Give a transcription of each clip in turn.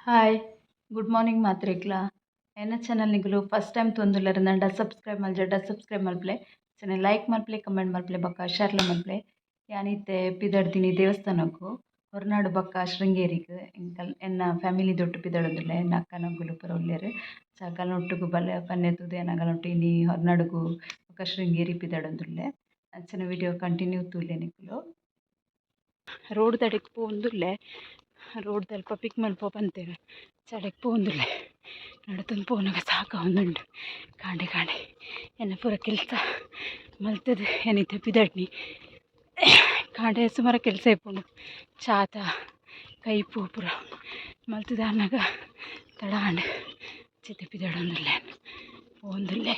Hi, good morning ಮಾತ್ರೆಗ್ಲ. ಎನ್ನ channel ನಿಗುಲು ಫಸ್ಟ್ ಟೈಮ್ ತೊಂದುಲ್ಲರ್ ನಂಡ ಸಬ್ಸ್ಕ್ರೈಬ್ ಮಲ್ಜಡ ಸಬ್ಸ್ಕ್ರೈಬ್ ಮಲ್ಪಲೆ, ಚೆನ್ನ ಲೈಕ್ ಮಲ್ಪಲೆ, ಕಮೆಂಟ್ ಮಲ್ಪಲೆ, ಬೊಕ್ಕ ಶೇರ್ಲ ಮಲ್ಪಲೆ. ಯಾನಿತ್ತೆ ಪಿದಡ್ದಿನಿ ದೇವಸ್ಥಾನಕ್ಕೂ ಹೊರನಾಡು ಬೊಕ್ಕ ಶೃಂಗೇರಿಗೆ. ಎಂಕಲ್ ಎನ್ನ ಫ್ಯಾಮಿಲಿ ದೊಟ್ಟು ಪಿದಡೊಂದುಲ್ಲೆ. ಎನ್ನ ಅಕ್ಕನಗುಲು ಪೂರ ಉಲ್ಲೆರ್. ಅಕಲ್ನೊಟ್ಟುಗು ಬಲ್ಲೆ ಪನ್ನೆ ತೂದು ಎನಗಲೊಟ್ಟು ಇನಿ ಹೊರನಾಡುಗು ಬೊಕ್ಕ ಶೃಂಗೇರಿ ಪಿದಡೊಂದುಲ್ಲೆ. ಅಂಚನೆ ವಿಡಿಯೋ ಕಂಟಿನ್ಯೂ ತೂಲೆ ನಿಕುಲು. ರೋಡ್ ದಡೆಕ್ ಪೋವೊಂದುಲ್ಲೆ. ರೋಡ್ ದಲ್ಪ ಪಿಕ್ ಮಲ್ಪ ಪಂತೆರ್, ಚಡೆಕ್ ಪೋವೊಂದುಲ್ಲೆ. ನಡತೊಂದು ಪೋನಗ ಸಾಕಾವೊಂದುಂಡು. ಕಾಂಡೆ ಕಾಂಡೆ ಎನ್ನ ಪೂರ ಕೆಲಸ ಮಲ್ತುದು ಏನಿತ್ತೆ ಪಿದಡ್ನಿ. ಕಾಂಡೆ ಸುಮಾರು ಕೆಲಸ ಇಪ್ಪುಂಡು. ಚಾತ ಕೈಪು ಪೂರ ಮಲ್ತುದು ಆನಗ ತಡ ಆಂಡ್. ಚಿತ್ತೆ ಪಿದಡೊಂದುಲ್ಲೆ, ಪೋವೊಂದುಲ್ಲೆ.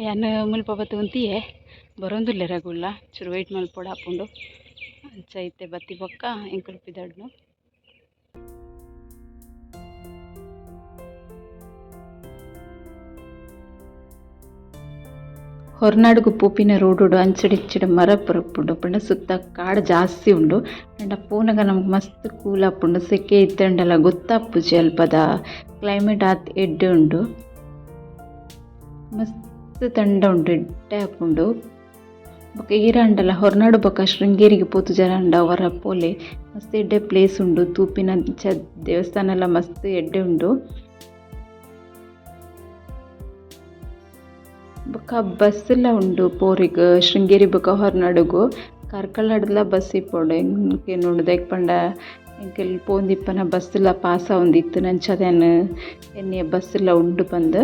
ಯಾನ್ ಮುಲ್ಪ ಬತ್ತ್ ಉಂತಿಯೆ, ಬರೊಂದುಲ್ಲೆ ರಗುಲ್ಲ. ಚೂರು ವೆಯ್ಟ್ ಮಲ್ಪೊಡು ಆಪುಂಡು. ಅಂಚ ಇತ್ತೆ ಬತ್ತಿ ಬೊಕ್ಕ ಎಂಕುಲು ಪಿದಡ್ನು. ಹೊರನಾಡುಗು ಪೋಪಿನ ರೋಡುಡು ಅಂಚಡಿಂಚಿಡು ಮರ ಪುರಪುಂಡು. ಪಂಡ ಸುತ್ತ ಕಾಡು ಜಾಸ್ತಿ ಉಂಡು. ಅಂಡ ಪೋನಗ ನಮ್ಗೆ ಮಸ್ತ್ ಕೂಲ್ ಆಪುಂಡು. ಸೆಕೆ ಇತ್ತುಂಡಲ ಗೊತ್ತಾಪುಜಿ. ಅಲ್ಪದ ಕ್ಲೈಮೇಟ್ ಆತ್ ಎಡ್ಡೆ ಉಂಡು. ಮಸ್ತ್ ತಂಡ ಉಂಡು, ಎಡ್ಡೆ ಆಪುಂಡು. ಬೊಕ ಏರಾಂಡಲ ಹೊರನಾಡು ಬೊಕ ಶೃಂಗೇರಿಗೆ ಪೋತುಜರಾಂಡ ಒರ ಪೋಲೆ. ಮಸ್ತ್ ಎಡ್ಡೆ ಪ್ಲೇಸ್ ಉಂಡು. ತೂಪಿನಂಚ ದೇವಸ್ಥಾನ ಲ ಮಸ್ತ್ ಎಡ್ಡೆ ಉಂಡು. ಬೊಕ ಬಸ್ಸ್ ಲ ಉಂಡು ಪೋರೆಗ್ ಶೃಂಗೇರಿ ಬೊಕ ಹೊರನಾಡುಗು. ಕಾರ್ಕಳಡ್ಲ ಬಸ್ಸ್ ಇಪ್ಪೊಡು ಎಂಕ್ ದಾಯೆ ಪಂಡ ಎಂಕುಲು ಪೋವೊಂದಿಪ್ಪುನ ಬಸ್ಸ್ ಲ ಪಾಸ್ ಆವೊಂದಿತ್ತು. ಅಂಚಾದ್ ಯಾನ್ ಎನ್ನಿಯೆ ಬಸ್ಸ್ ಲ ಉಂಡು ಪಂದ್.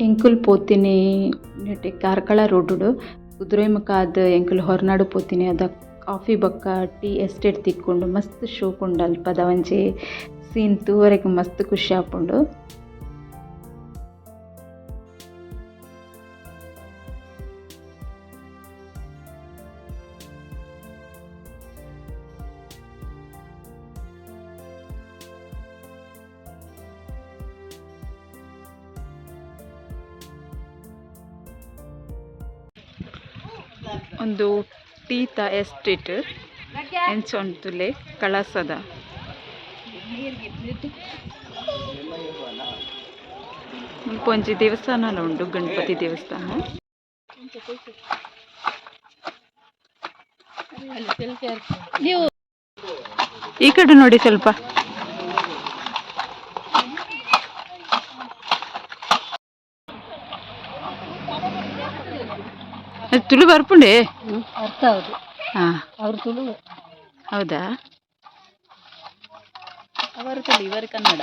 ಎಂಕುಲು ಪೋತಿನಿ ನೆಟೆ ಕಾರ್ಕಳ ರೋಡುಡು ಕುದುರೆಮುಖ ಆದ್ ಎಂಕುಲು ಹೊರನಾಡು ಪೋತಿನಿ. ಅದ ಕಾಫಿ ಬೊಕ್ಕ ಟೀ ಎಸ್ಟೇಟ್ ತಿಕ್ಕುಂಡು. ಮಸ್ತ್ ಶೋಕು ಉಂಡು ಅಲ್ಪದ ಒಂಜಿ ಸೀನ್ ತೂವರೆಗ್ ಮಸ್ತ್ ಖುಷಿ ಆಪುಂಡು. ಒಂದು ಟೀತ ಎಸ್ಟೇಟ್ ಎಂಚ ಉಂತುಲೆ ಕಳಸದ. ಮುಲ್ಪ ಒಂಜಿ ದೇವಸ್ಥಾನ ಉಂಡು, ಗಣಪತಿ ದೇವಸ್ಥಾನ. ಈ ಕಡೆ ನೋಡಿ ಸ್ವಲ್ಪ. ಅದು ತುಳು ಬರ್ಪುಂಡೆ. ಅರ್ಥ ಹೌದು. ಹಾ. ಅವರು ತುಳು. ಹೌದಾ? ಅವರು ತುಳು, ಇವರು ಕನ್ನಡ.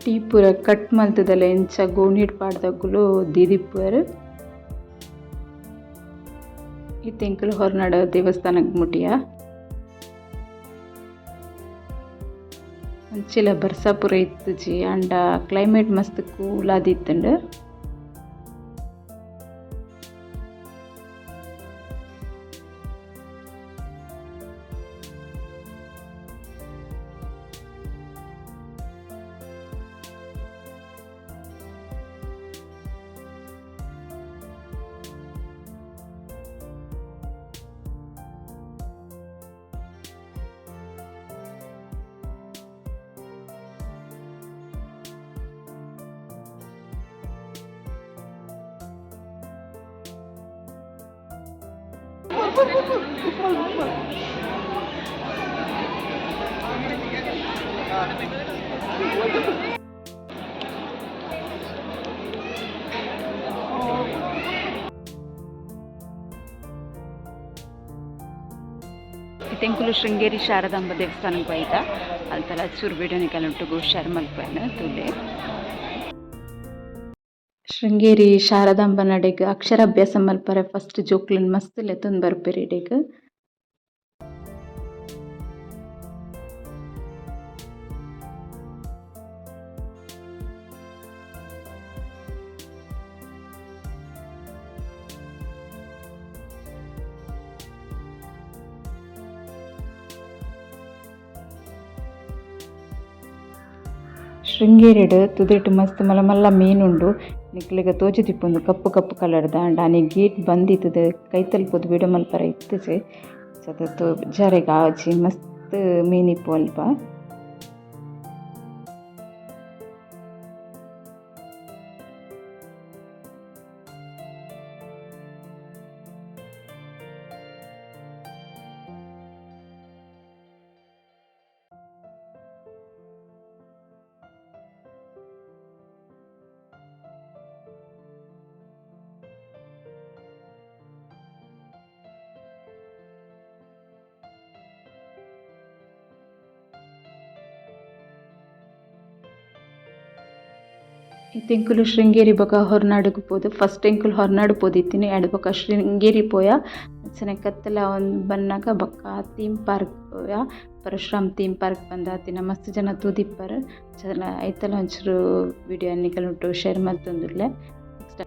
ಟೀ ಪೂರ ಕಟ್ ಮಲ್ತುದಲ ಎಂಚ ಗೋಣಿಡ್ ಪಾಡ್ದಕುಲು ದೀದಿಪ್ಪುವೆರ್. ಇತ್ತೆ ಎಂಕುಲು ಹೊರ್ನಾಡು ದೇವಸ್ಥಾನಗ್ ಮುಟಿಯ. ಅಂಚಿಲ ಬರ್ಸ ಪೂರ ಇತ್ತುಜಿ ಆಂಡ ಕ್ಲೈಮೇಟ್ ಮಸ್ತ್ ಕೂಲ್ ಆದಿತ್ತುಂಡು. ಇತ್ತೆ ಎಂಕುಲು ಶೃಂಗೇರಿ ಶಾರದಾಂಬ ದೇವಸ್ಥಾನಗ್ ಬೈದ. ಅಲ್ತಲ ಚೂರು ವಿಡಿಯೋ ನಿಕಲ್ನೊಟ್ಟುಗು ಶೇರ್ ಮಲ್ಪುವೆನ್ ತೂಲೆ. ಶೃಂಗೇರಿ ಶಾರದಾಂಬ ನಡೆಗ್ ಅಕ್ಷರಾಭ್ಯಾಸ ಮಲ್ಪರೆ ಫಸ್ಟ್ ಜೋಕ್ಲೆನ್ ಮಸ್ತ್ ಲೆತೊಂದು ಬರ್ಪೆರ್ ಇಡೆಗ್. ಶೃಂಗೇರಿಡ್ ತುದೆಟ್ ಮಸ್ತ್ ಮಲ್ಲ ಮಲ್ಲ ಮೀನ್ ಉಂಡು. ನಿಕ್ಲೆಗ್ ತೋಜಿದಿಪ್ಪುಂಡು ಕಪ್ಪು ಕಪ್ಪು ಕಲರ್ ದ ಆಂಡ ಆನಿ ಗೇಟ್ ಬಂದ್ ಇತ್ತುದು ಕೈತಲ್ ಪೋದು ವಿಡಿಯೋ ಮಲ್ಪರೆ ಇತ್ತುಜಿ. ತೋಜರೆಗ್ ಆಜಿ ಮಸ್ತ್ ಮೀನ್ ಇಪ್ಪು ಅಲ್ಪ. ಇತ್ತೆ ಎಂಕುಲು ಶೃಂಗೇರಿ ಬೊಕ ಹೊರನಾಡುಗು ಪೋದು ಫಸ್ಟ್ ಎಂಕುಲು ಹೊರನಾಡು ಪೋದಿತ್ತಿನಿ ಆಯ್ಡ್ ಬೊಕ ಶೃಂಗೇರಿ ಪೋಯ. ಅಂಚನೆ ಕತ್ತಲೆ ಆವೊಂದು ಬನ್ನಗ ಬೊಕ ಥೀಮ್ ಪಾರ್ಕ್ ಪೋಯ. ಪರಶುರಾಮ್ ಥೀಮ್ ಪಾರ್ಕ್ ಪಂದ್ ಆತಿನ ಮಸ್ತ್ ಜನ ತೂದಿಪ್ಪೆರ್. ಅಂಚನೆ ಐತಲ ಒಂಚೂರು ವಿಡಿಯೋ ನಿಕಲ್ನೊಟ್ಟುಗು ಶೇರ್ ಮಲ್ತೊಂದುಲ್ಲೆ. ನೆಕ್ಸ್ಟ್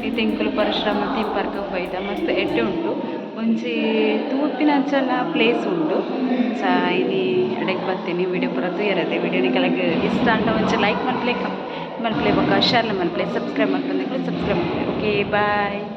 ಇತ್ತೆ ಎಂಕುಲು ಪರಶುರಾಮ ಥೀಮ್ ಪಾರ್ಕ್ ಬೈದ. ಮಸ್ತ್ ಎಡ್ಡೆ ಉಂಡು, ಒಂಜಿ ತೂಪಿನಂಚನ ಪ್ಲೇಸ್ ಉಂಡು. ಸೊ ಇನಿ ಅಡೆಗ್ ಬತ್ತೀನಿ. ವಿಡಿಯೋ ಪೂರ ತೂಯರತೆ. ವಿಡಿಯೋ ನಿಕಲೆಗ್ ಇಷ್ಟ ಆಂಡ ಒಂಚಿ ಲೈಕ್ ಮಲ್ಪಲೆ, ಮಲ್ಪಲೆ, ಬೊಕ್ಕ ಶೇರ್ ಮಲ್ಪಲೆ. ಸಬ್ಸ್ಕ್ರೈಬ್ ಮಲ್ಪಂದಿಕ್ಕಲು ಸಬ್ಸ್ಕ್ರೈಬ್ ಮಲ್ಪಲೆ. Okay, bye.